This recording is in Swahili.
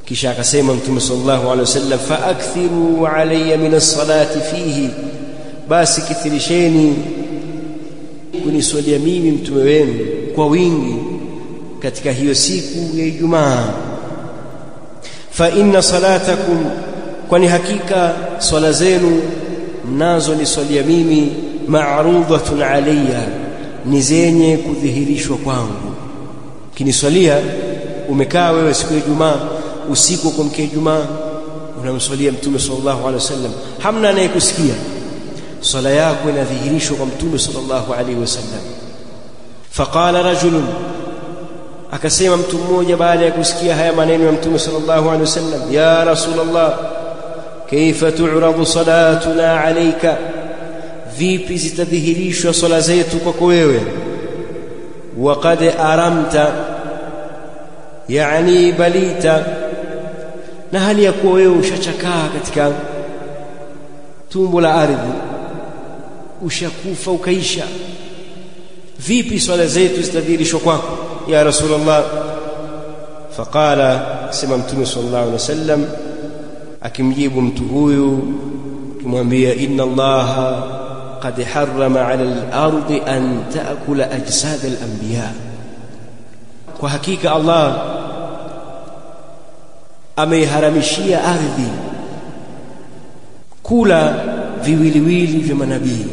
Kisha akasema Mtume sallallahu alaihi wasallam, fa akthiru alayya min as-salati fihi, basi kithirisheni kuniswalia mimi mtume wenu kwa wingi katika hiyo siku ya Ijumaa. Fa inna salatakum, kwani hakika swala zenu mnazo niswalia mimi, ma'rudatun alayya, ni zenye kudhihirishwa kwangu. Kiniswalia, umekaa wewe siku ya Ijumaa usiku kumkia Ijumaa unamswalia Mtume sallallahu alaihi wasallam, hamna anayekusikia, swala yako inadhihirishwa kwa Mtume sallallahu alaihi wasallam. Faqala rajulun, akasema mtu mmoja baada ya kusikia haya maneno ya Mtume sallallahu alaihi wasallam, ya Rasulullah, kaifa tu'radu salatuna alayka, vipi zitadhihirishwa swala zetu kwako wewe? Waqad aramta, yani balita, na hali ya kuwa wewe ushachakaa katika tumbo la ardhi, ushakufa ukaisha, vipi swala zetu zitadhihirishwa kwako ya Rasulullah? Faqala, sema Mtume sallallahu alaihi wasallam akimjibu mtu huyu akimwambia, inna Allaha qad harrama ala al-ardi an ta'kula ajsad al-anbiya, kwa hakika Allah ameiharamishia ardhi kula viwiliwili vya manabii.